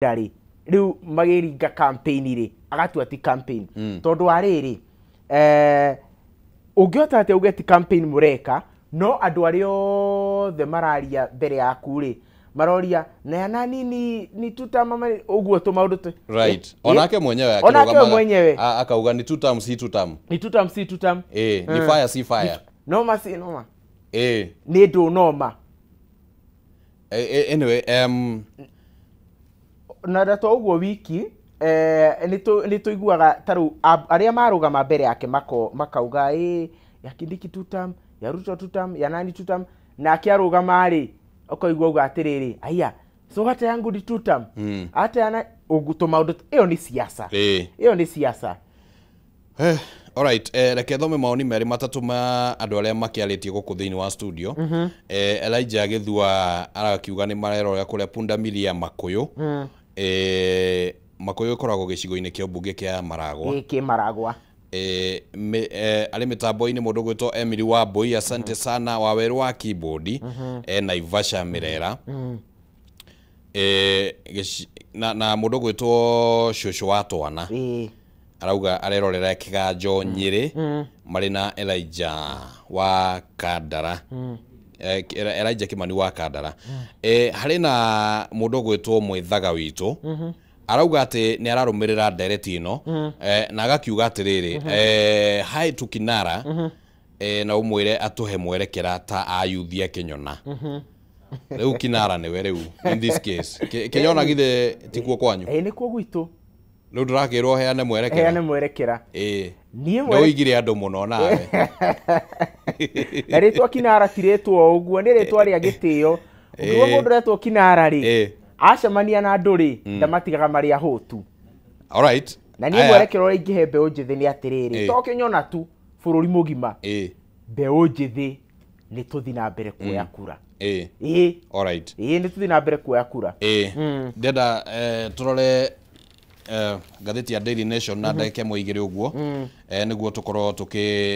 Rĩ rĩu magĩringa campaign rĩ, agatua ti campaign tondũ wa rĩrĩ, ũngĩhota atĩa uge ti campaign mũreka, no andũ arĩa othe mararia mbere yaku rĩ, maroria na ya nani ni tutam ũguo tũmaũndũ Onake mwenyewe. Onake we mwenyewe. Akauga ni two term si two term. Ni tutam si tutam. Ni fire si fire. Noma si noma. Nĩ ndũ noma. Anyway, na to ũguo wiki, nĩ tũiguaga ta rĩu arĩa marũgama mbere yake makauga ĩ ya Kindiki tutam, ya Ruto tutam, ya nani tutam, nake arũgama rĩ, ũkaigua auga atĩrĩrĩ, "Aya, so hata yangu ni tutam." Hata yana ũguo tũmaũndũ, ĩyo nĩ siasa. Ĩyo nĩ siasa. Alright, reke thome maoni merĩ matatũ ma andũ arĩa makĩarĩtie gũkũ thĩinĩ wa studio. Elijah Gĩthua arakiuga nĩ marerorera kũrĩa pundamilia Makũyũ. Makũyũ ĩkoragwo gĩcigo-inĩ kĩa mbunge kĩa Maragwa. Gĩkĩ Maragwa. Arĩ mĩtambo-inĩ mũndũ gwĩtwo Emily Wambui, asante sana wawerũ wa keyboard, Naivasha Mirera. Na mũndũ gwĩtwo Cũcũ wa Twana arauga arerorera Kĩganjo Nyĩrĩ marĩ na Elijah wa Kandara. Elijah Kimani wa Kandara. Harĩ na mũndũ ũgwĩtwo Mwĩthaga witũ arauga atĩ nĩ ararũmĩrĩra ndereti ĩno, na agakiuga atĩrĩrĩ, hi to Kinara, na ũmwĩre atũhe mwerekera ta ayuthi a Kĩnyona. Rĩu Kinara nĩwe rĩu in this case. Kĩnyona githĩ tikuo kwanyu? Ĩ, nĩkuo gwitũ. Rĩu ndũrakĩrwo heane mwerekera. Heane mwerekera. Niĩ Nĩ ũigire andũ mũno nawe. Na rĩtwa Kinara ti rĩtwa o ũguo, nĩ rĩtwa rĩa gĩtĩo. Ũngĩigua mũndũ ũretwo Kinara rĩ, acemania na andũ rĩ, ndamatigaga marĩ ahũtu. Na niĩ Aya. mwerekera ũrĩa ingĩhe mbeũ njĩthĩ nĩ atĩrĩrĩ, to Kĩnyona tu, bũrũri mũgima, mbeũ njĩthĩ nĩ tũthi na mbere kuoya kura. Ĩĩ. Ĩĩ, nĩ tũthi na mbere kuoya kura. Ndĩrenda tũrore ngathĩti ya Daily Nation na ndagĩka ĩmwe igĩrĩ ũguo, nĩguo tũkorwo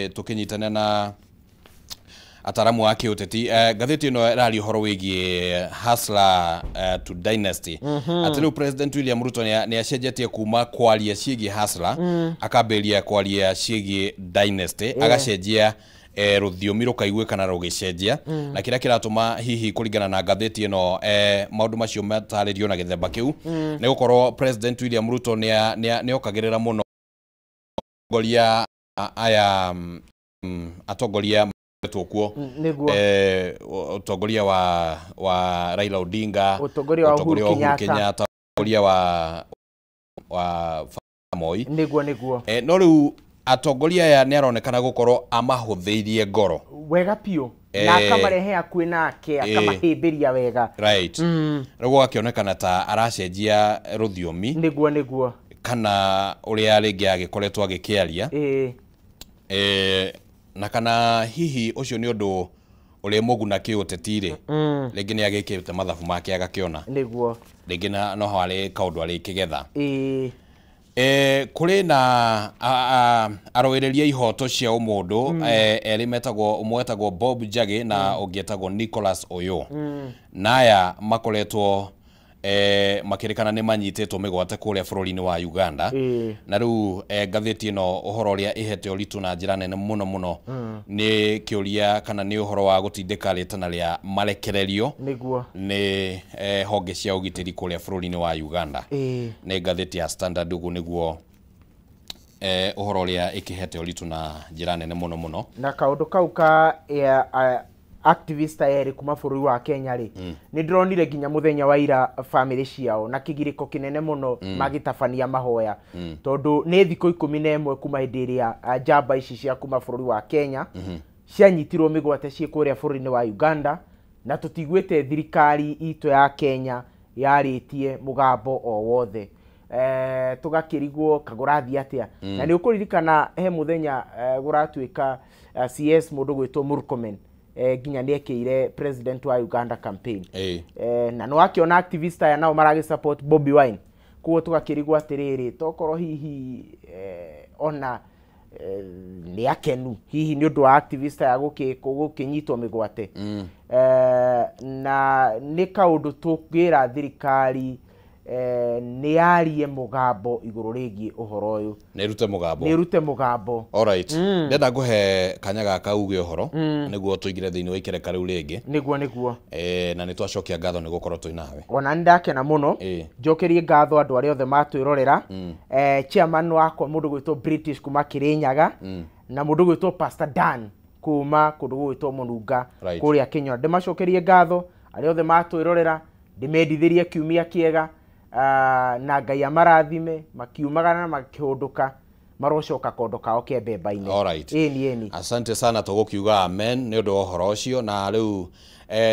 tũkĩnyitana na ataramu a kĩũteti. Ngathĩti ĩno ĩraria ũhoro wĩgiĩ hustler to dynasty, atĩ rĩu President William Ruto nĩ acenjetie kuma kwaria ciĩgiĩ hustler, akambĩrĩria kwaria ciĩgiĩ dynasty, agacenjia rũthiomi rũkaiguĩkana rũgĩcenjia. Na kĩrĩa kĩratũma hihi kũringana na ngathĩti ĩno, maũndũ macio matarĩrio na gĩthemba kĩu, nĩ gũkorwo President William Ruto nĩ okagĩrĩra mũno atongoria aya, atongoria makoretwo kuo. Ũtongoria wa Raila Odinga, ũtongoria wa Uhuru ũtongoria wa Uhuru Kenyatta, Kenyatta, ũtongoria wa Moi. Nĩguo nĩguo. No rĩu atongoria aya nĩ aronekana gũkorwo amahũthĩirie ngoro. Wega biũ, na akamarehe hakuhĩ nake, akamahĩmbĩria wega. Rĩu gũgakĩonekana ta aracenjia rũthiomi Nĩguo nĩguo. kana ũrĩa rĩngĩ agĩkoretwo agĩkĩaria. Na kana hihi ũcio nĩ ũndũ ũrĩa mũguna kĩũteti rĩ, rĩngĩ nĩ agĩkĩte mathabu make agakĩona rĩngĩ na no harĩ kaũndũ arĩkĩgetha. Kũrĩ na arũĩrĩri a ihoto cia ũmũndũ, erĩ metagwo, ũmwe etagwo Bob Njagi na ũngĩ etagwo Nicholas Oyo, na aya makoretwo makĩrĩkana nĩ manyitĩtwo mĩgwate kũrĩa bũrũri-inĩ wa Uganda. Na rĩu ngathĩti ĩno ũhoro ũrĩa ĩhete ũritũ na njĩra nene mũno mũno nĩ kĩũria kana nĩ ũhoro wa gũtindĩka rĩtana rĩa marekererio nĩ honge cia ũgitĩri kũrĩa bũrũri-inĩ wa Uganda. Nĩ ngathĩti ya Standard, ũguo nĩguo ũhoro ũrĩa ĩkĩhete ũritũ na njĩra nene mũno mũno. Na kaũndũ kau ka ya, activist aya erĩ kuma bũrũri wa Kenya rĩ, nĩ ndĩronire nginya mũthenya wa ira famĩlĩ ciao na kĩgirĩko kĩnene mũno magĩtabania mahoya, tondũ nĩ thikũ 11 kuma hĩndĩ ĩrĩa njamba ici cia kuma bũrũri wa Kenya cianyitirwo mĩgwate ciĩ kũrĩa bũrũri-inĩ wa Uganda, na tũtiguĩte thirikari itũ ya Kenya yarĩtie mũgambo o wothe. Tũgakĩrigwo kagũrathiĩ atĩa. Na nĩ ũkũririkana he mũthenya gũratuĩka CS mũndũ gwĩtwo Murkomen nginya nĩ ekĩire president wa Uganda campaign. Na nĩ wakĩona activist aya nao maragĩ support Bobi Wine, koguo tũgakĩrigwo atĩrĩrĩ, tokorwo hihi ona nĩ akenu hihi nĩ ũndũ wa activist aya gũkĩnyitwo mĩgwate. Na nĩ kaũndũ tũngĩra thirikari. Nĩ yarie mũgambo igũrũ rĩgiĩ ũhoro ũyũ. Nĩ rute mũgambo. Nĩ rute mũgambo. Alright. Ndenda ngũhe kanya gaka uge ũhoro nĩguo tũingĩre thĩinĩ wa ikereka rĩu rĩngĩ. Nĩguo. Na nĩ twacokia ngatho nĩ gũkorwo twĩ nawe. Ona nĩ ndakena mũno. Njokerie ngatho andũ arĩa othe matwĩrorera. Chairman wakwa mũndũ gwĩtwo British kuma Kirinyaga na mũndũ gwĩtwo Pastor Dan kuma kũndũ gũgwĩtwo Mũnunga kũrĩa Kenya. Ndĩmacokerie ngatho arĩa othe matwĩrorera, ndĩmendithĩrie kiumia kĩega, na Ngai amarathime makiumagana na makĩhũndũka marocoka kondo kao ke mbemba-inĩ. Alright. Ĩni. Asante sana, tũgũkiuga amen nĩ ũndũ wa ũhoro ũcio. Na rĩu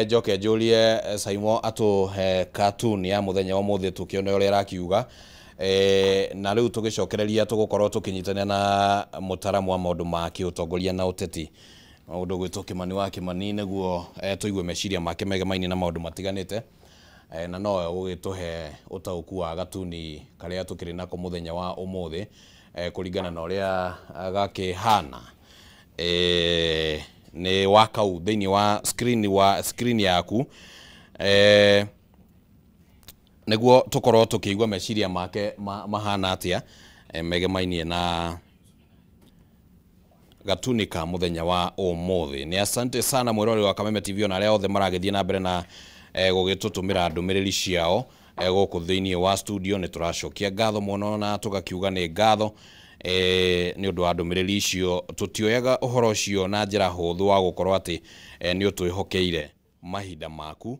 njoke njũrie Saimo atũhe cartoon ya mũthenya wa ũmũthĩ tũkĩone ũrĩa arakiuga. Na rĩu tũgĩcokereria tũgũkorwo tũkĩnyitanĩra na mũtaramu wa maũndũ ma kĩũtongoria na ũteti mũndũ gwĩtwo Kimani wa Kimani nĩguo tũigue meciria make megemainie na maũndũ matiganĩte, na nowe ũgĩtũhe ũtaũku wa gatuni karĩa tũkĩrĩ nako mũthenya wa ũmũthĩ, kũringana na ũrĩa gakĩhana. Nĩ wakau thĩinĩ wa screen yaku, nĩguo tũkorwo tũkĩigua meciria make mahana atĩa, megemainie na gatuni ka mũthenya wa ũmũthĩ. Nĩ asante sana mwĩroreri wa Kameme TV ona arĩa othe maragĩthiĩ na mbere na gũgĩtũtũmĩra ndũmĩrĩri ciao gũkũ thĩinĩ wa studio. Nĩ tũracokia ngatho mũno na tũgakiuga nĩ ngatho nĩ ũndũ wa ndũmĩrĩri icio. Tũtioyaga ũhoro ũcio na njĩra hũthũ wa gũkorwo atĩ nĩ ũtwĩhokeire mahinda maku,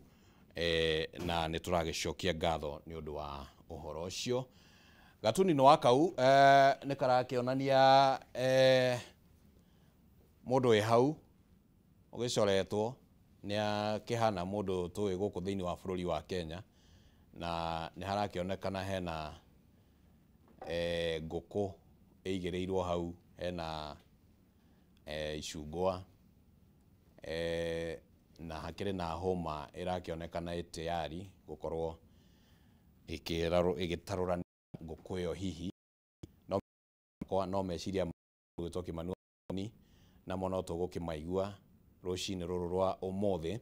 na nĩ tũragĩcokia ngatho nĩ ũndũ wa ũhoro ũcio. Gatuni nĩ wakau, nĩ karakĩonania mũndũ wĩ hau ũgĩcoretwo nĩ akĩhana mũndũ tũĩ gũkũ thĩinĩ wa bũrũri wa Kenya, na nĩ harakĩonekana hena ngũkũ ĩigĩrĩirwo hau, hena icungwa, na hakĩrĩ na hũma ĩrakĩonekana ĩ tayari gũkorwo ĩgĩtarũrania ngũkũ ĩyo hihi. No meciria gwĩtwo Kimani namo no tũgũkĩmaigua rũcinĩ rũrũ rwa ũmũthĩ.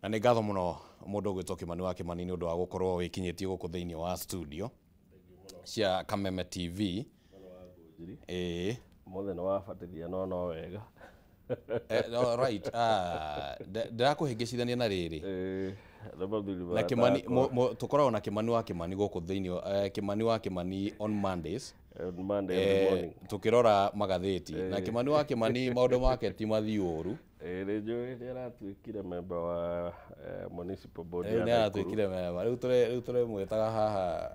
Na nĩ ngatho mũno mũndũ ũgwĩtwo Kimani wa Kimani nĩ ũndũ wa gũkorwo wĩkinyĩtie gũkũ thĩinĩ wa studio cia Kameme TV. Mũthĩ nĩ wabatithia no wega. Right. Ndĩrakũhĩngĩcithania na rĩrĩ. Na Kimani tũkoragwo na Kimani wa Kimani gũkũ thĩinĩ, Kimani wa Kimani on Mondays. On Monday morning. Tukirora magathĩti na Kimani wa Kimani maũndũ make ti mathiĩ ũru. Nĩ njũĩ nĩ aratuĩkire member wa municipal board ya Nakuru. Nĩ aratuĩkire member. Rĩu tũrĩmwĩtaga haha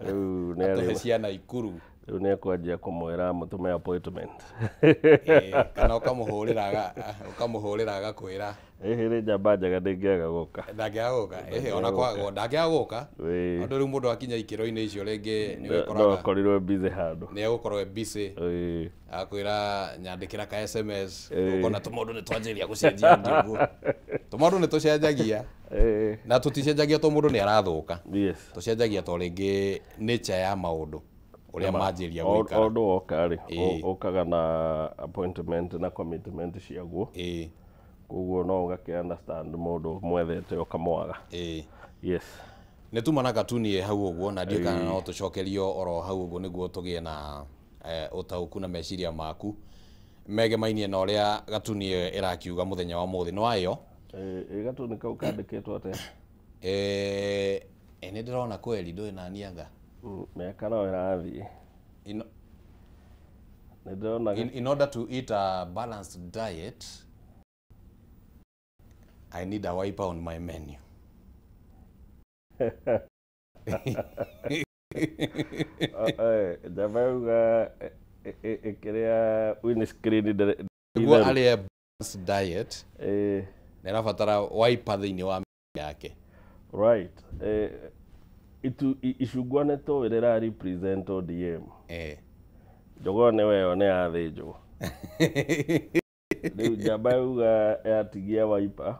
Rĩu nĩ atũhe cia Nakuru. Rĩu nĩ ekwanjia kũmwĩra mũtũme appointment. Kana ũkamũhũrĩra agakwĩra ĩhĩ njamba njega ndĩngĩaga gũka. Ndangĩaga gũka. Ona kwagwo ndangĩaga gũka. Tondũ rĩu mũndũ akinya ikĩro-inĩ icio rĩngĩ nĩ wĩkoraga no akorirwo busy handũ. Nĩ egũkorwo e busy. Agakwĩra nyandĩkĩra ka SMS. Ũkona tũmaũndũ nĩ twanjĩrĩria gũcenjia ũguo. Tũmaũndũ nĩ tũcenjagia. Na tũticenjagia to mũndũ nĩ arathũka. Yes. Tũcenjagia to rĩngĩ nature ya maũndũ ũrĩa manjĩrĩria gũikara. O ũndũ woka rĩ, ũkaga na appointment na commitment ciaguo. Koguo no ũgakĩ understand mũndũ mwethete ũkamwaga. Yes. Nĩ tuma na katuni ĩ hau ũguo na ndiũĩ kana no tũcokerio oro hau ũguo nĩguo tũgĩe na ũtaũku na meciria maku megemainie na ũrĩa gatuni ĩyo ĩrakiuga mũthenya wa ũmũthĩ. Nĩ wayo? Gatuni kau kandĩkĩtwo atĩa? Nĩ ndĩrona kweli ndũĩ nani anga. Mĩaka no ĩrathiĩ. Nĩ ndĩrona in order to eat a balanced diet I need a wiper on my menu. Njamba yauga ĩkĩrĩa windscreen nĩguo arĩe balanced diet nĩ arabatara wiper thĩinĩ wa yake. Right. Icungwa nĩ tũĩ rĩra represent ODM. Njogoo nĩwe ĩyo nĩ yathĩnjwo. Rĩu njamba yauga yatigia wiper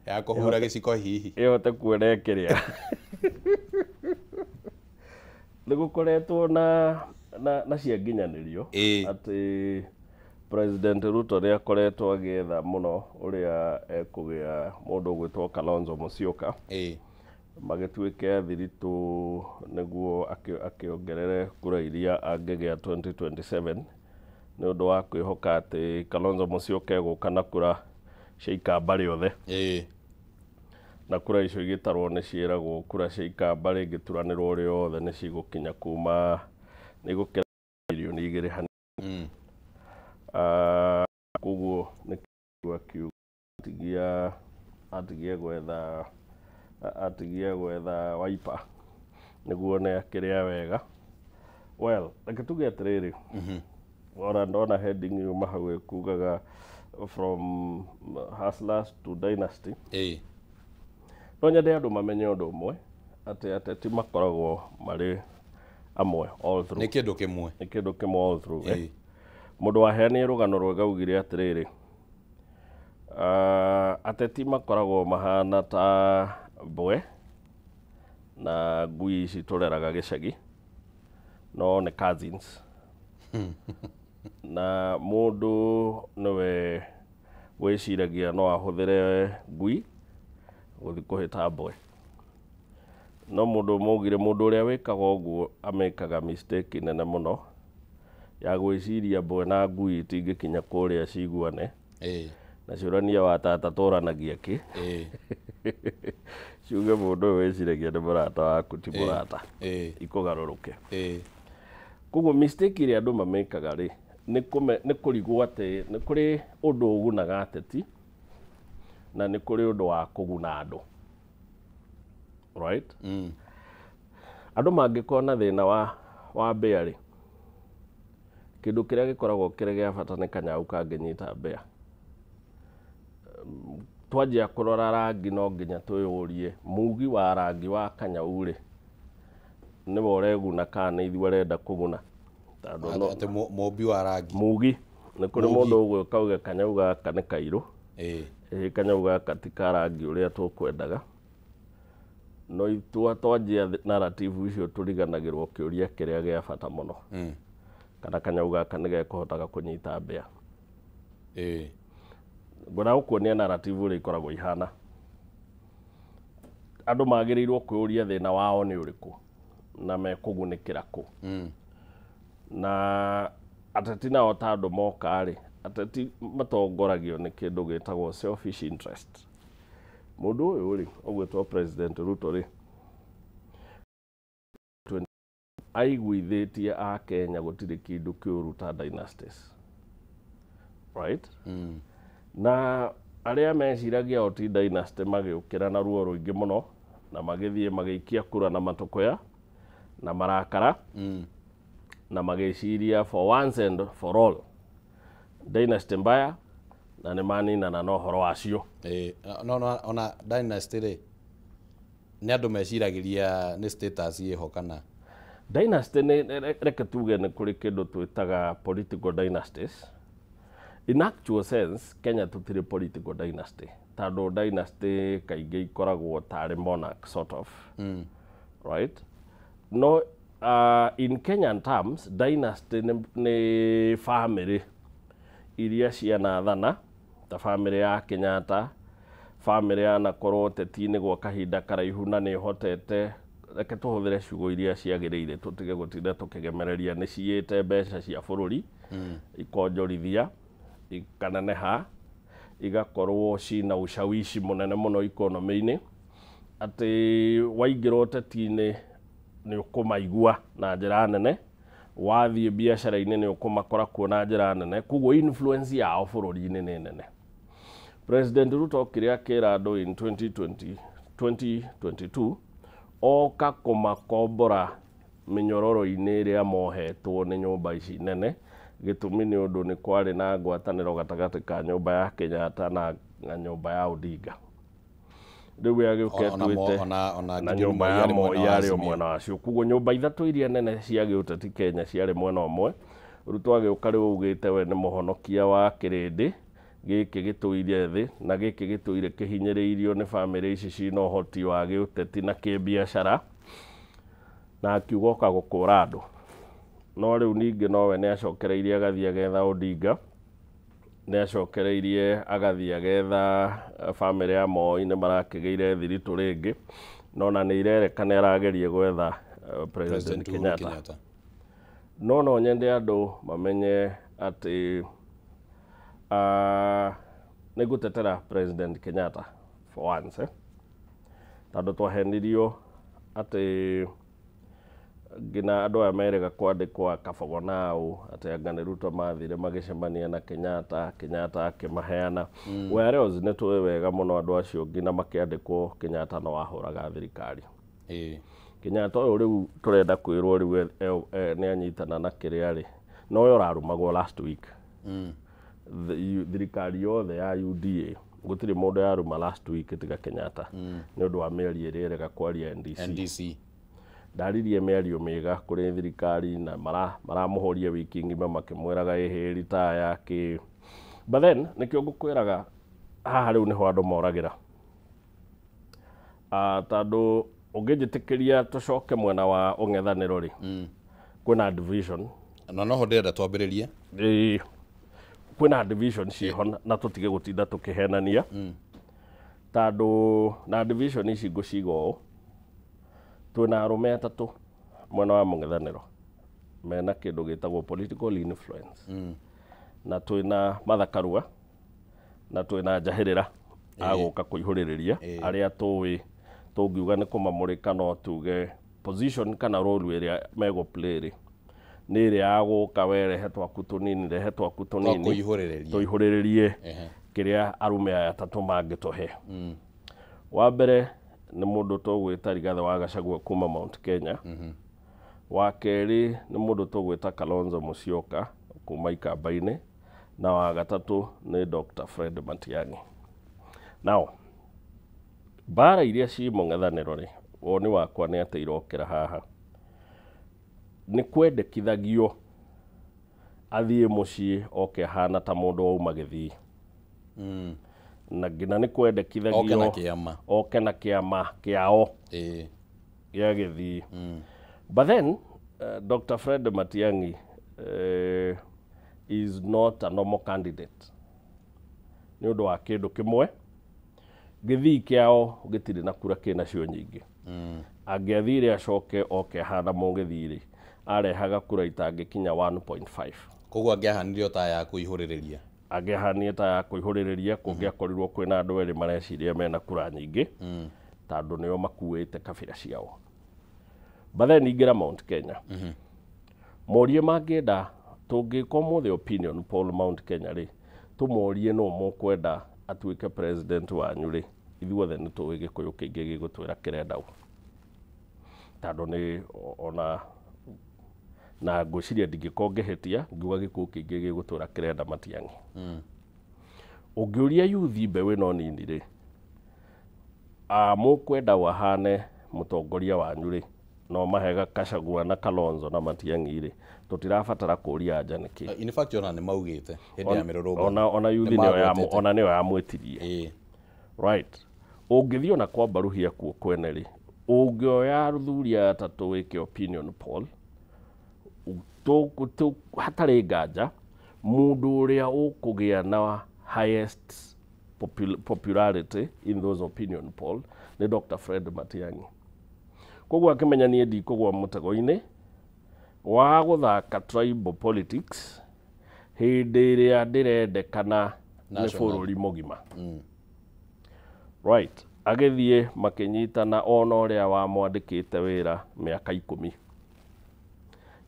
ya kũhura gĩciko hihi ĩhote kuona ĩkĩrĩa. Nĩ gũkoretwo na cianginyanĩrio atĩ President Ruto nĩ akoretwo agĩetha mũno ũrĩa ekũgĩa mũndũ ũgwĩtwo Kalonzo Musyoka Magĩtuĩke athiritũ nĩguo akĩongerere kura iria angĩgĩa 2027 nĩ ũndũ wa kwĩhoka atĩ Kalonzo Musyoka egũka na kura cia ikamba rĩothe. Na kura icio igĩtarwo nĩ ciĩragwo kura cia ikamba rĩngĩturanĩrwo rĩothe nĩ cigũkinya kuma nĩ igũkĩra mirioni 2 hanini. Koguo nĩ akiuga atigie gwetha atigie gwetha Wiper nĩguo nĩ akĩrĩa wega. Well, reke tuge atĩrĩrĩ, ona ndona heading yuma hau ĩkugaga from hustlers to dynasty. No nyende andũ mamenye ũndũ ũmwe, atĩ ateti makoragwo marĩ amwe all through. Nĩ kĩndũ kĩmwe. Nĩ kĩndũ kĩmwe all through. Mũndũ waheanire rũgano rwega augire atĩrĩrĩ, ateti makoragwo mahana ta mbwe na ngui ici tũreraga gĩcagi, no nĩ cousins. Na mũndũ nĩwe wĩciragia no ahũthĩre ngui gũthiĩ kũhĩta mbwe, no mũndũ ũmwe augire mũndũ ũrĩa wĩkaga ũguo amĩkaga mistake nene mũno ya gwĩciria mbwe na ngui itingĩkinya kũrĩa ciguane. Na ciũrania wa tata tũranagia kĩ ciuge mũndũ ũyũ wĩciragia nĩ mũrata waku ti mũrata, ikũgarũrũke. Koguo mistake ĩrĩa andũ mamĩkaga rĩ, nĩ kũrigwo atĩ nĩ kũrĩ ũndũ ũgunaga ateti na nĩ kũrĩ ũndũ wa kũguna andũ, right? Andũ mangĩkorwo na thĩna wa mbĩa rĩ, kĩndũ kĩrĩa gĩkoragwo kĩrĩ gĩa bata nĩ kanyau kangĩnyita mbĩa. Twanjia kũrora rangi no nginya twĩyũrie mugi wa rangi wa kanyau rĩ, nĩwe ũreguna kana nĩ ithuĩ arenda kũguna? Atĩ mũmbi wa rangi. Mugi nĩ kũrĩ mũndũ ũgũka auge kanyau gaka nĩ kairũ, ĩĩ kanyau gaka ti ka rangi ũrĩa tũkwendaga. No itua twanjia narrative icio tũriganagĩrwo kĩũria kĩrĩa gĩa bata mũno, kana kanyau gaka nĩ gekũhotaga kũnyita mbĩa. Ngwenda gũkuonia narrative ũrĩa ikoragwo ihana. Andũ magĩrĩirwo kwĩyũria thĩna wao nĩ ũrĩkũ na mekũgunĩkĩra kũ. Na ateti nao ta andũ moka rĩ, ateti matongoragio nĩ kĩndũ gĩtagwo selfish interest. Mũndũ ũyũ rĩ, ũgwĩtwo President Ruto rĩ, aiguithĩtie Akenya gũtirĩ kĩndũ kĩũru ta dynasties, right? Na arĩa meciragia o ti dynasty magĩũkĩra na ruo rũingĩ mũno na magĩthiĩ magĩikia kura na matũkũya na marakara, na magĩciria for once and for all dynasty mbaya, na nĩ maninana na ũhoro wacio. No ona dynasty rĩ, nĩ andũ meciragĩria nĩ status ĩho kana dynasty nĩ, reke tuge nĩ kũrĩ kĩndũ twĩtaga political dynasties. In actual sense, Kenya tũtirĩ political dynasty, tondũ dynasty kaingĩ ikoragwo tarĩ monarch sort of, right? No in Kenyan terms, dynasty nĩ family iria cianathana, ta family ya Kenyatta, family yanakorwo ũteti-inĩ gwa kahinda karaihu na nĩ ĩhotete, reke tũhũthĩre ciugo iria ciagĩrĩire tũtige gũtinda tũkĩgemereria, nĩ ciyĩte mbeca cia bũrũri, ikonjorithia, ikaneneha, igakorwo cina ushawishi mũnene mũno economy-inĩ, atĩ waingĩra ũteti-inĩ nĩ ũkũmaigua na njĩra nene, wathiĩ biacara-inĩ nĩ ũkũmakora kuo na njĩra nene, koguo influence yao bũrũri-inĩ nĩ nene. President Ruto okire akĩra andũ in 2020, 2022 oka kũmakombora mĩnyororo-inĩ ĩrĩa mohetwo nĩ nyũmba ici nene. Gĩtũmi nĩ ũndũ nĩ kwarĩ na ngwatanĩro gatagatĩ ka nyũmba ya Kenyatta na nyũmba ya Odinga. Rĩu we agĩũka atuĩte na nyũmba ya Moi yarĩ o mwena wacio. Koguo nyũmba ithatũ iria nene cia gĩũteti Kenya ciarĩ mwena ũmwe. Ruto agĩũka rĩu augĩte we nĩ mũhonokia wa kĩrĩndĩ gĩkĩ gĩtũire thĩ na gĩkĩ gĩtũire kĩhinyĩrĩirio nĩ bamĩrĩ ici cina ũhoti wa gĩũteti na kĩbiacara, na akiuga oka gũkũra andũ. No rĩu ningĩ nowe nĩ acokereirie agathiĩ agetha Odinga, nĩ acokereirie agathiĩ agetha bamĩrĩ ya Moi, nĩ marakĩgĩire thiritũ rĩngĩ. Nona nĩ irerekana arageria gwetha President President Uhuru Kenyatta. Kenyatta. No nyende andũ mamenye atĩ nĩ ngũtetera President Kenyatta for once, eh? Tondũ twahenirio atĩ nginya andũ aya merĩga kwandĩkwa Kabogo atĩ anga nĩ Ruto mathire magĩcemania na Kenyatta, Kenyatta akĩmaheana. Whereas nĩ tũĩ wega mũno andũ acio nginya makĩandĩkwo Kenyatta no ahũraga thirikari. Kenyatta ũyũ rĩu tũrenda kwĩrwo rĩu nĩ anyitana na kĩrĩa rĩ, nowe ũrarumagwo last week. Thirikari yothe ya UDA gũtirĩ mũndũ yaruma last week tiga Kenyatta, nĩ ũndũ wa mĩario ĩrĩa ĩrega kwaria NDC. NDC. Ndaririe mĩario mĩega kũrĩ thirikari na maramũhũria wiki ng'ima makĩmwĩraga ĩhĩ ritaya kĩ. But then nĩkĩo ngũkwĩraga haha rĩu nĩho andũ moragĩra. Tondũ ũngĩnjĩtĩkĩria tũcoke mwena wa ũng'ethanĩro rĩ, kwĩna division. Na noho ndĩrenda twambĩrĩrie. Ĩĩ, kwĩna division ciĩho na tũtige gũtinda tũkĩhenania, tondũ na division ici ngũciga ũũ, twĩna arũme atatũ mwena wa mũng'ethanĩro mena kĩndũ gĩtagwo political influence, na twĩna Martha Karua na twĩna Njahĩrĩra agũka kũihũrĩrĩria arĩa tũĩ tũngiuga nĩ kũmamũrĩka, no tuge position kana role ĩrĩa megũ play rĩ nĩ ĩrĩa ya gũka we rehe twaku tũnini, rehe twaku tũnini, kũihũrĩrĩria. Tũihũrĩrĩrie kĩrĩa arũme aya atatũ mangĩtũhe. Wa mbere nĩ mũndũ tũgwĩta Rigathĩ wa Gachagua kuma Mount Kenya. Wa kerĩ nĩ mũndũ tũgwĩta Kalonzo Musyoka kuma Ikamba-inĩ, na wa gatatũ nĩ Dr. Fred Matiang'i. Now mbara iria ci mũng'ethanĩro rĩ, woni wakwa nĩ atĩ irokĩra haha nĩ kwendekithagio athiĩ mũciĩ oke ahana ta mũndũ wauma gĩthii, na nginya nĩ kwendekithagio oke na kĩama. Oke na kĩama kĩao gĩa gĩthii. But then Dr. Fred Matiang'i is not a normal candidate nĩ ũndũ wa kĩndũ kĩmwe, gĩthii kĩao gĩtirĩ na kura kĩnacio nyingĩ. Angĩathire acoke oke ahana mũgĩthii rĩ, arehaga kura itangĩkinya 1.5. Koguo angĩahanirio ta ya kũihũrĩrĩria. Angĩahanie ta ya kũihũrĩrĩria kũngĩakorirwo kwĩna andũ erĩ mareciria mena kura nyingĩ, tondũ nĩo makuĩte kabira ciao. But then ingĩra Mount Kenya, morie mangĩenda tũngĩka ũmũthĩ opinion poll Mount Kenya rĩ, tũmorie nũ mũkwenda atuĩke president wanyu rĩ, ithuothe nĩ tũĩ Gĩkũyũ kĩingĩ gĩgũtwĩra kĩrenda ũ, tondũ nĩ ona na ngwĩciria ndingĩkorwo ngĩhĩtia ngiuga Gĩkũyũ kĩingĩ gĩgũtwĩra kĩrenda Matiang'i. Ũngĩũria yuthi mbeũ ĩno nini rĩ, mũkwenda ũ ahane mũtongoria wanyu rĩ, no mahega Gachagua na Kalonzo na Matiang'i rĩ, tũtirabatara kũria anja nĩkĩ. In fact ona nĩ maugĩte hĩndĩ ya mĩrũrũngano. Ona yuthi Nĩ nĩyo ya magwetete. Ona nĩyo yamwĩtirie. Right, ũngĩthiĩ ona kwa Mbaruhia kuo kwene rĩ, ũngĩoya athuri aya atatũ wĩke opinion poll, hatarĩ nganja mũndũ ũrĩa ũkũgĩa na highest popularity in those opinion poll nĩ Dr. Fred Matiang'i. Koguo akĩmenya niĩ ndikũgwa mũtego-inĩ wa gũthaka tribal politics hĩndĩ ĩrĩa ndĩrendekana nĩ National. bũrũri mũgima. Right, agĩthiĩ makĩnyitana ona ũrĩa wamwandĩkĩte wĩra mĩaka 10.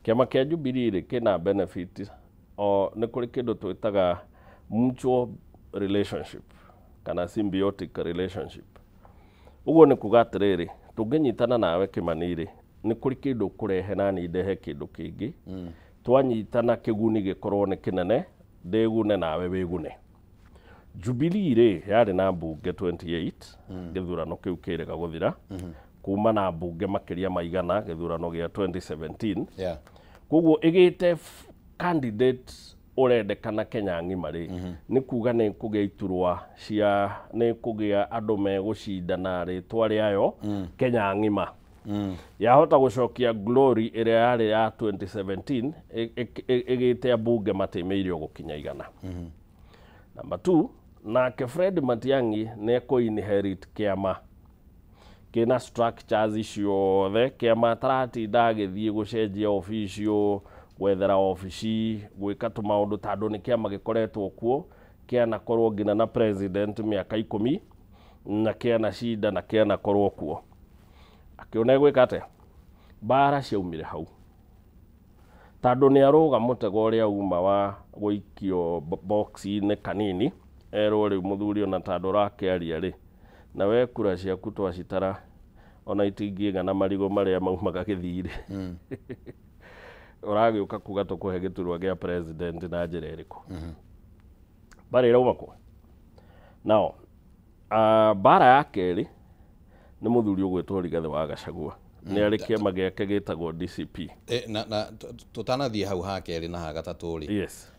Kĩama kĩa Jubilee rĩ, kĩna benefit o nĩ kũrĩ kĩndũ twĩtaga mutual relationship kana symbiotic relationship. Ũguo nĩ kuga atĩrĩrĩ, tũngĩnyitana nawe Kĩmani rĩ, nĩ kũrĩ kĩndũ ũkũrehe na niĩ ndehe kĩndũ kĩngĩ. Twanyitana kĩguni gĩkorwo nĩ kĩnene, ndĩgune nawe wĩgune. Jubilee rĩ, yarĩ na mbunge 28 gĩthurano kĩu kĩrĩga gũthira, kuma na mbunge makĩria ma 100 gĩthurano gĩa 2017. Koguo ĩgĩte candidate ũrendekana Kenya ng'ima rĩ, nĩ kuga nĩ kũgĩa iturwa cia nĩ kũgĩa andũ megũcindana rĩtwa rĩayo Kenya ng'ima. Yahota gũcokia glory ĩrĩa yarĩ ya 2017, ĩgĩte ambunge matĩmĩirio gũkinya 100. Number two, nake Fred Matiang'i nĩ ekũ inherit kĩama Kĩna structures ciothe, kĩama ataratinda agĩthiĩ gũcenjia official, gwethera obici, gwĩka tũmaũndũ, tondũ nĩ kĩama gĩkoretwo kuo, kĩanakorwo nginya na president mĩaka 10 na kĩana cinda na kĩanakorwo kuo. Akĩona egwĩka atĩa? Mbara ciaumire hau, tondũ nĩ arũga mũtego ũrĩa uma wa gũikio box-inĩ kanini, erwo rĩu mũthuri ona tondũ ũrakĩaria rĩ, na we kura ciaku twacitara ona itingĩigana marigũ marĩa maumaga gĩthii-rĩ, ũragĩũka kuga tũkũhe gĩturwa gĩa president na njĩra ĩrĩkũ? Mbara ĩrauma kũ? Now mbara ya kerĩ nĩ mũthuri ũgwĩtwo Rigathĩ wa Gachagua, nĩ arĩ kĩama gĩake gĩtagwo DCP. Na tũtanathiĩ hau ha kerĩ na ha gatatũ rĩ, yes,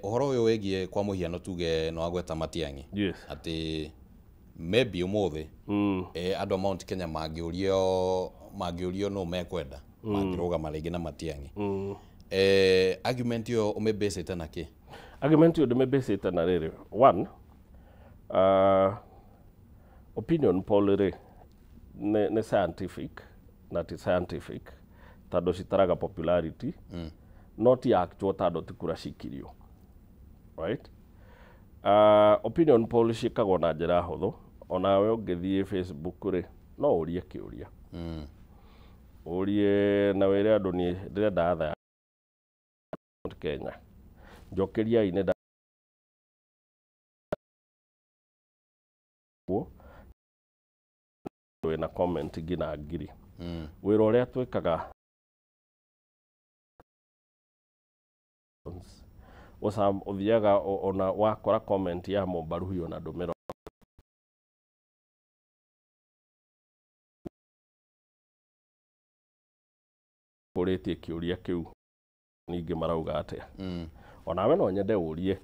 ũhoro ũyũ wĩgiĩ kwa mũhiano tuge no agweta Matiang'i, atĩ maybe ũmũthĩ andũ a Mount Kenya mangĩũrio nũ mekwenda, mangĩrũgama rĩngĩ na Matiang'i. Argument ĩyo ũmĩbĩcĩte na kĩ? Argument ĩyo ndĩmĩbĩcĩte na rĩrĩ, one, opinion poll rĩ nĩ scientific na ti scientific tondũ citaraga popularity, no ti actual tondũ ti kura cikirio, right? Opinion poll ciĩkagwo na njĩra hũthũ. Onawe ũngĩthiĩ Facebook rĩ, no ũrie kĩũria, ũrie na wĩre andũ niĩ ndĩrenda atha ya Kenya, njokeriai nĩ wĩna comment nginya 1000. Wĩra ũrĩa twĩkaga ũthiaga ona wakora comment ya mũmbaruhi ona ndũmĩro ũrĩtie kĩũria kĩu, ningĩ marauga atĩa. Onawe no nyende ũrie,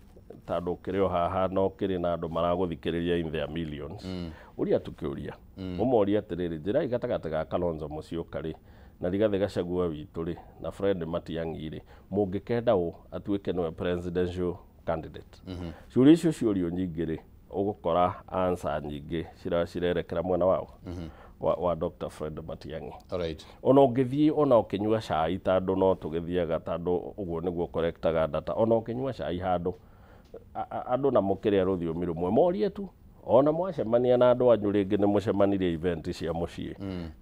tondũ ũkĩrĩ o haha no kĩrĩ na andũ maragũthikĩrĩria in their millions. Ũria tu kĩũria, ũmorie atĩrĩrĩ, njĩrai gatagatĩ ga Kalonzo Musyoka rĩ na Rigathĩ Gachagua witũ rĩ na Fred Matiang'i rĩ, mũngĩkenda ũ atuĩke nĩwe presidential candidate? Ciũria icio ciũrio nyingĩ rĩ, ũgũkora answer nyingĩ cirerekera mwena wao wa Dr. Fred Matiang'i. Ona ũngĩthiĩ ona ũkĩnyua cai, tondũ no tũgĩthiaga, tondũ ũguo nĩguo collectaga data, ona ũkĩnyua cai handũ andũ na mũkĩrĩa rũthiomi rũmwe, morie tu. Ona mwacemania na andũ anyu rĩngĩ nĩ mũcemanirie event cia mũciĩ,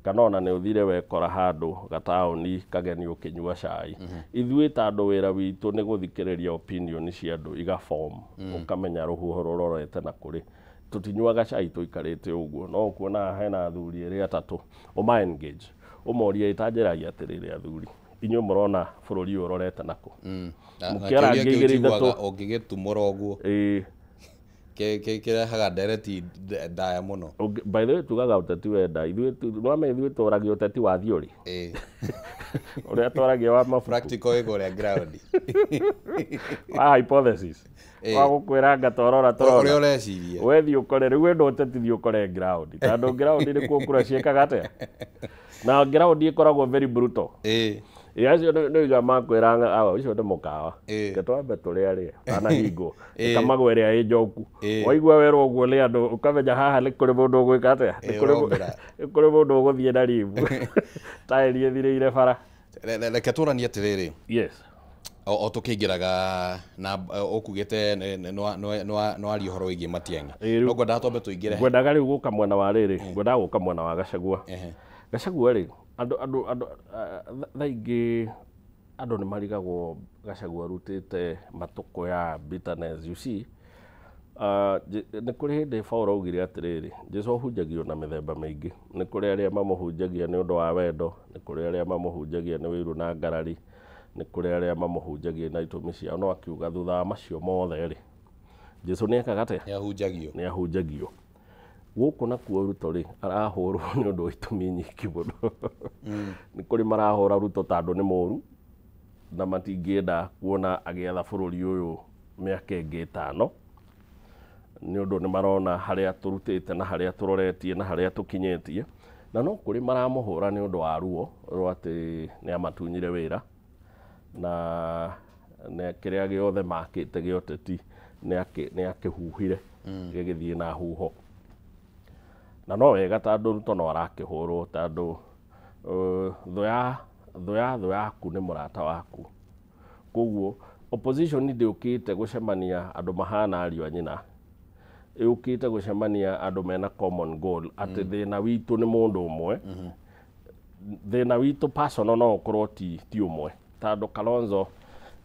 kana ona nĩ ũthire wekora handũ gataũni kageni ũkĩnyua cai. Ithuĩ tondũ wĩra witũ nĩ gũthikĩrĩria opinion cia andũ iga form, ũkamenya rũhuho rũrorete na kũrĩ. Tũtinyuaga cai tũikarĩte ũguo, no ũkuona hena athuri erĩ atatũ, ũma engage, ũmorie, ĩtanjĩragia atĩrĩrĩ, athuri, inyuĩ mũrona bũrũri ũyũ ũrorete nakũ? Na Mũkĩarangia kĩũria kĩu igĩrĩ njiguaga ithatũ. ũngĩgĩtumũra ũguo kĩrehaga ndereti ndaya mũno. By the way, tugaga ũteti wenda ithuĩ nwame ithuĩ tũragia ũteti wa theory, ũrĩa twaragia wa mabuku. Practical ĩ kũrĩa ground. Wa hypothesis, wa gũkwĩra anga twarora ũrĩa tũrona ũreciria. Wethiĩ ũkore rĩu wenda ũteti, thiĩ ũkore ground, tondũ ground nĩkuo kura ciĩkaga atĩa, na ground ĩkoragwo very brutal. Ĩ acio nĩ iga makwĩra awa ũcio nĩ mũkawa, reke twambe tũrĩa rĩe anahingwo ĩkamagwo ĩrĩa ĩ njoku. Waigua werwo ũguo nĩ andũ, ũkamenya haha nĩ kũrĩ mũndũ ũgwĩka atĩa, nĩ kũrĩ ũrombĩra. Nĩ kũrĩ mũndũ ũgũthiĩ na ribu taĩri ĩthirĩire bara. Reke tũranie atĩrĩrĩ, Yes. o tũkĩingĩraga na ũkugĩte nĩ waria ũhoro wĩgiĩ Matiang'i, Ĩ, rĩu- no ngwendaga twambe tũingĩre. Ngwendaga rĩu gũka mwena wa rĩrĩ, ngwendaga gũka mwena wa Gachagua. Gachagua rĩ, andũ thaa ingĩ andũ nĩ marigagwo Gachagua arutĩte matũkũ ya bitterness, you see. Nĩ kũrĩ hĩndĩ Paul augire atĩrĩrĩ, Jesũ ahunjagio na mĩthemba mĩingĩ. Nĩ kũrĩ arĩa mamũhunjagia nĩ ũndũ wa wendo, nĩ kũrĩ arĩa mamũhunjagia nĩ wĩiru na ngarari, nĩ kũrĩ arĩa mamũhunjagia na itũmi ciao. No akiuga thutha wa macio mothe rĩ, Jesũ nĩ ekaga atĩa? Nĩ ahunjagio. Nĩ ahunjagio. Gũkũ nakuo Ruto rĩ, arahũrwo nĩ ũndũ wa itũmi nyingĩ mũno. Nĩ kũrĩ marahũra Ruto tondũ nĩ mũru na matingĩenda kuona agĩatha bũrũri ũyũ mĩaka ĩngĩ 5, nĩ ũndũ nĩ marona harĩa tũrutĩte na harĩa tũroretie na harĩa tũkinyĩtie. Na no kũrĩ maramũhũra nĩ ũndũ wa ruo rwa atĩ nĩ amatunyire wĩra na nĩ kĩrĩa gĩothe makĩte gĩa ũteti nĩ akĩhuhire gĩgĩthiĩ na huho. Na no wega tondũ Ruto no arakĩhũrwo tondũ thũ yaku nĩ mũrata waku. Koguo opposition ndĩũkĩte gũcemania andũ mahana ariũ a nyina, yũkĩte gũcemania andũ mena common goal atĩ thĩna witũ nĩ mũndũ ũmwe. Thĩna witũ personal no ũkorwo ti ũmwe, tondũ Kalonzo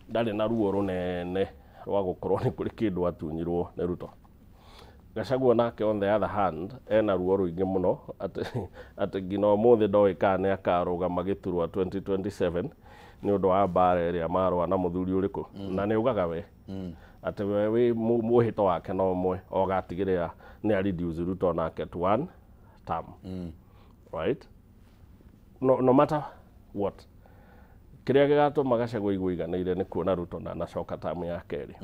ndarĩ na ruo rũnene rwa gũkorwo nĩ kũrĩ kĩndũ atunyirwo nĩ Ruto. Gachagua nake on the other hand ena ruo rũingĩ mũno atĩ nginya ũmũthĩ ndoĩ kana nĩ akarũgama gĩturwa 2027 nĩ ũndũ wa mbara ĩrĩa marũa na mũthuri ũrĩkũ. Na nĩ ugaga we atĩ we wĩ mwĩhĩto wake no ũmwe, ogatigĩrĩra nĩ a reduce Ruto nake to one term. Right? No matter what, kĩrĩa gĩgatũma Gachagua aigue aiganĩire nĩ kuona Ruto ndanacoka tamu ya kerĩ.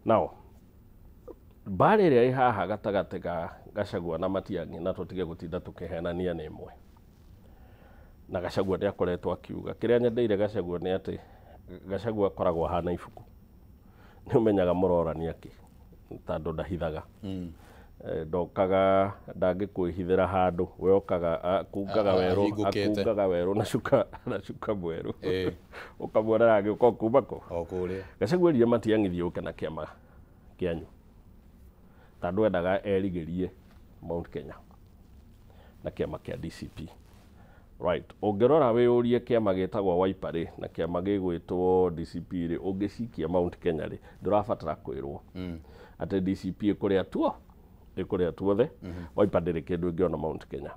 Now mbara ĩrĩa ĩ haha gatagatĩ ga Gachagua na Matiang'i, na tũtige gũtinda tũkĩhenania, nĩ ĩmwe. Na Gachagua nĩ akoretwo akiuga, kĩrĩa nyendeire Gachagua nĩ atĩ Gachagua akoragwo ahana ibuku, nĩ ũmenyaga mũrorania kĩ tondũ ndahithaga. Ndokaga ndangĩkwĩhithĩra handũ, we okaga akungaga werũ, ahingũkĩte. Akungaga werũ na cuka mwerũ, ũkamuona agĩũka o kuma kũ. O kũrĩa. Gachagua erire Matiang'i, thiĩ ũke na kĩama kĩanyu, tondũ endaga erigĩrie Mount Kenya na kĩama kĩa DCP, right? Ũngĩrora wĩyũrie, kĩama gĩtagwo Wiper rĩ na kĩama gĩgwĩtwo DCP rĩ, ũngĩcikia Mount Kenya rĩ, ndũrabatara kwĩrwo atĩ DCP ĩkũrĩa tuo, ĩkũrĩa tuothe. Wiper ndĩrĩ kĩndũ ĩngĩona Mount Kenya.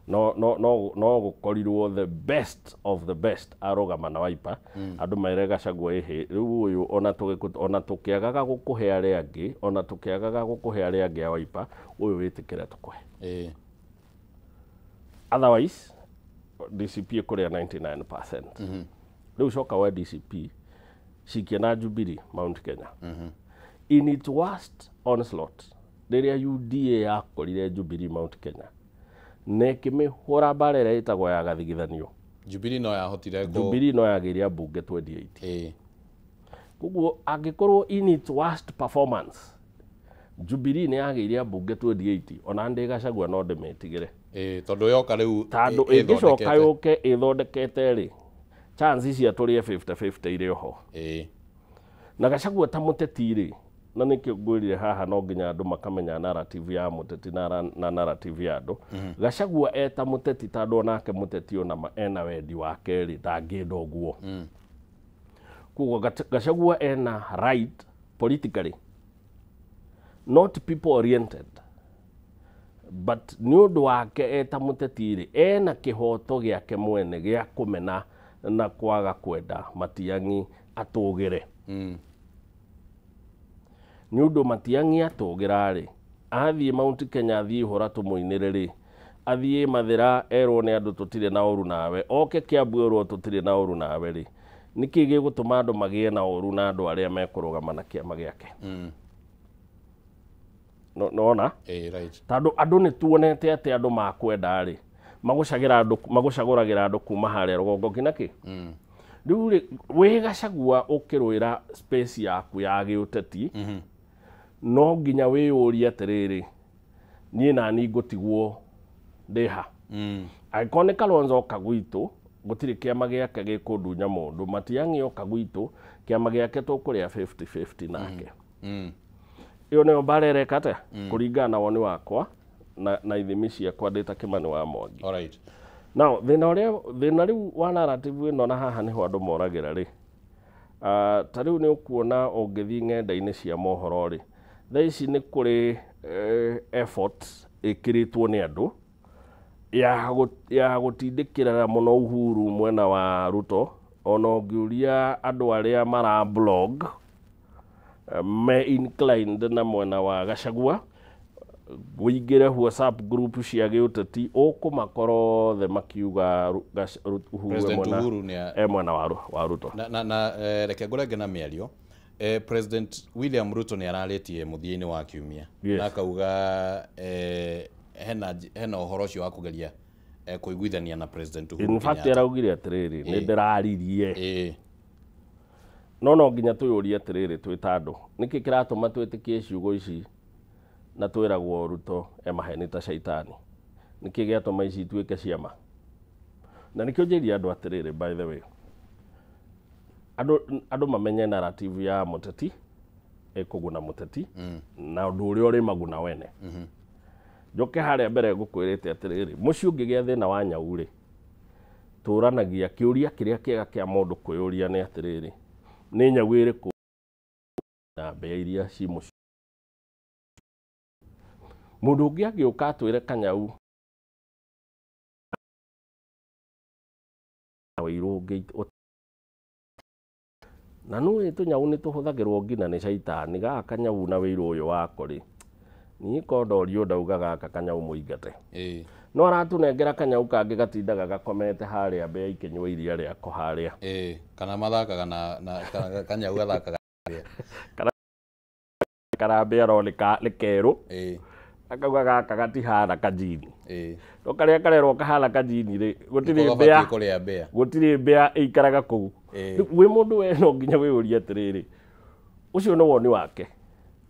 No gũkorirwo the best of the best arũgama na Wiper, andũ mere Gachagua, ĩhĩ rĩu ũyũ ona tũkĩagaga gũkũhe arĩa angĩ, ona tũkĩagaga gũkũhe arĩa angĩ a Wiper, ũyũ wĩtĩkĩre tũkũhe. Otherwise DCP ĩkũrĩa 99%. Rĩu coka wa DCP cikia na Jubilee Mount Kenya. In its worst onslaught, rĩrĩa UDA yakorire Jubilee Mount Kenya na ĩkĩmĩhũra mbara ĩrĩa ĩtagwo ya gathigithanio, Jubilee no yahotire kũ Jubilee no yagĩire ambunge 28. Koguo angĩkorwo in its worst performance Jubilee nĩ yagĩire ambunge 28, ona ndĩ Gachagua no ndĩmĩtigĩre. Tondũ yoka rĩu tondũ ĩngĩcoka ĩthondekete. Yũke ĩthondekete rĩ, chance cia tũrĩe 50-50 irĩ oho. Na Gachagua ta mũteti rĩ, na nĩkĩo ngwĩrire haha no nginya andũ makamenya narrative ya mũteti na narrative ya andũ. Gachagua eta mũteti, tondũ onake mũteti ona ena wendi wake rĩ, ndangĩenda ũguo. Koguo Gachagua ena right politically, not people oriented, but nĩ ũndũ wake eta mũteti rĩ, ena kĩhoto gĩake mwene gĩa kũmena na kwaga kwenda Matiang'i atũgĩre. Nĩ ũndũ Matiang'i atũgĩra rĩ, athiĩ Mount Kenya, athiĩ hũra tũmũinĩre rĩ, athiĩ Mathĩra erwo nĩ andũ tũtirĩ na ũru nawe, oke Kiambu erwo tũtirĩ na ũru nawe rĩ, nĩkĩ gĩgũtũma andũ magĩe na ũru na andũ arĩa mekũrũgama na kĩama gĩake? No nona Right. Tondũ andũ nĩ tuonete atĩ andũ makwenda rĩ, magũcagĩra andũ, magũcagũragĩra andũ kuma harĩa rũgongo nginya kĩ. Rĩu rĩ, wĩ Gachagua ũkĩrũĩra space yaku ya gĩũteti, no nginya wĩyũrie atĩrĩrĩ, niĩ nani ngũtigwo ndĩha? Angĩkorwo nĩ Kalonzo oka gwitũ, gũtirĩ kĩama gĩake gĩkũndunya mũndũ. Matiang'i oka gwitũ, kĩama gĩake tũkũrĩa 50-50 nake. Ĩyo nĩyo mbara ĩreka atĩa kũringana na woni wakwa na ithimi ciakwa ndĩ ta Kĩmani wa Mwangi. All right. Now thĩna ũrĩa, thĩna rĩu wa narrative ĩno, na haha nĩho andũ moragĩra rĩ, ta rĩu nĩ ũkuona ũngĩthiĩ ng'enda-inĩ cia mohoro rĩ, thaa ici nĩ kũrĩ effort ĩkĩrĩtwo nĩ andũ ya gũtindĩkĩrĩra mũno Uhuru mwena wa Ruto. Ona ũngĩũria andũ arĩa mara blog, me inclined na mwena wa Gachagua. Wĩingĩre WhatsApp group cia gĩũteti, ũkũmakora othe makiuga Uhuru e President mwena, Uhuru nĩ e mwena wa Ruto. Na reke ngũrenge na mĩario. President William Ruto nĩ ararĩtie mũthia-inĩ wa kiumia na akauga hena ũhoro ũcio wa kũgeria kũiguithania na President Uhuru In fact, Kenyatta. araugire atĩrĩrĩ, nĩ ndĩraririe. No nginya twĩyũrie atĩrĩrĩ, twĩ ta andũ, nĩkĩ kĩratũma twĩtĩkie ciugo ici Na twĩragwo Ruto e maheni ta caitani. Nĩkĩ gĩatũma ici ituĩke ciama? Na nĩkĩo njĩria andũ atĩrĩrĩ, by the way, andũ mamenye narrative ya mũteti ĩkũguna mũteti na ũndũ ũrĩa ũrĩ maguna wene. Njoke harĩa mbere ngũkwĩrĩte atĩrĩrĩ, mũciĩ ũngĩgĩa thĩna wa nyau rĩ, tũranagia kĩũria kĩrĩa kĩega kĩa mũndũ kwĩyũria nĩ atĩrĩrĩ, nĩ nyau ĩrĩkũ na mbĩa iria ci mũciĩ? Mũndũ ũngĩ angĩũka atwĩre kanyau wĩirũ ũngĩ, na nũĩ tũnyau nĩ tũhũthagĩrwo nginya nĩ caitani. Gaka kanyau na wĩirũ ũyũ wako rĩ, niĩ ko ndorio ndauga gaka kanyau mũingate. No aratũnengera kanyau kangĩ gatindaga gakomete harĩa mbĩa ikĩnyua iria rĩako harĩa. Kana mathakaga na kana kanyau gathakaga. Karambĩa ro nĩ kerũ, akauga gaka gatihana kajini. No karĩa karerwo kahana kajini rĩ, gũtirĩ mbĩa, kũrĩa mbĩa, gũtirĩ mbĩa ĩikaraga kũu. Wĩ mũndũ we no nginya wĩyũrie atĩrĩrĩ, ũcio nĩ woni wake,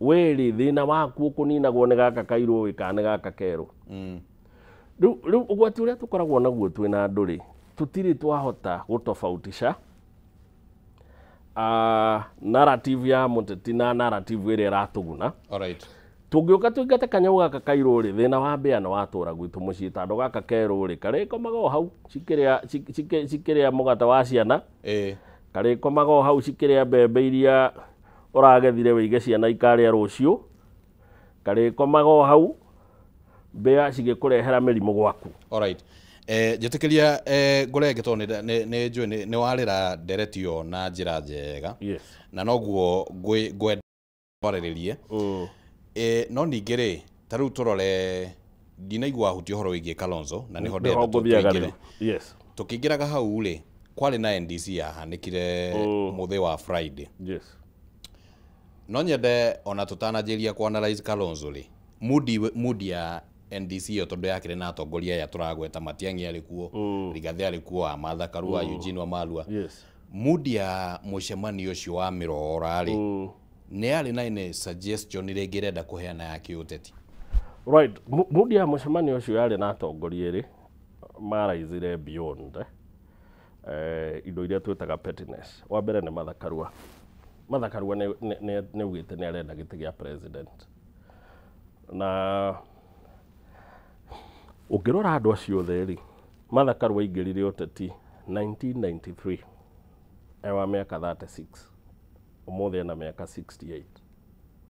wĩrĩ thĩna waku ũkũninagwo nĩ gaka kairũ ĩ kana nĩ gaka kerũ? Rĩu ũgwati ũrĩa tũkoragwo naguo twĩna andũ rĩ, tũtirĩ twahota gũtofautisha narrative ya mũteti na narrative ĩrĩa ĩratũguna. Tũngĩũka tũingate kanyau gaka kairũ rĩ, thĩna wa mbĩa nĩ watũra gwitũ mũciĩ, tondũ gaka kerũ rĩ, karĩkomaga o hau cikĩrĩa mũgate wa ciana, karĩkomaga o hau cikĩrĩa mbembe iria ũragethire wĩige ciana ikarĩa rũciũ, karĩkomaga o hau mbĩa cigĩkũrehera mĩrimũ gwaku. Alright. Njĩtĩkĩria ngũrenge tondũ nĩ njũĩ nĩ warĩra ndereti ĩyo na njĩra njega. Na noguo ngwenda kwarĩrĩrie. No ningĩ rĩ, ta rĩu tũrore, ndinaigua wahutia ũhoro wĩgiĩ Kalonzo na nĩho ndĩrenda tũingĩre. Tũkĩingĩraga hau rĩ, kwarĩ na NDC yahanĩkire mũthĩ wa Friday. No nyende ona tũtananjĩria kũ analyze Kalonzo rĩ, mudi ya NDC ĩyo, tondũ yakĩrĩ na atongoria aya tũragweta, Matiang'i arĩ kuo, Rigathĩ arĩ kuo, Martha Karua, Eugene Wamalwa. Mudi ya mũcemanio ũcio wa mĩrora rĩ, nĩ yarĩ na any suggestion rĩngĩ ĩrenda kũheana ya kĩũteti? Right, mudi ya mũcemanio ũcio yarĩ na atongoria erĩ maraizire beyond indo iria twĩtaga pettiness. Wa mbere nĩ Martha Karua. Martha Karua nĩ augĩte nĩ arenda gĩtĩ gĩa president. Na ũngĩrora andũ acio othe rĩ, Martha Karua aingĩrire ũteti 1993 e wa mĩaka 36, ũmũthĩ ena mĩaka 68.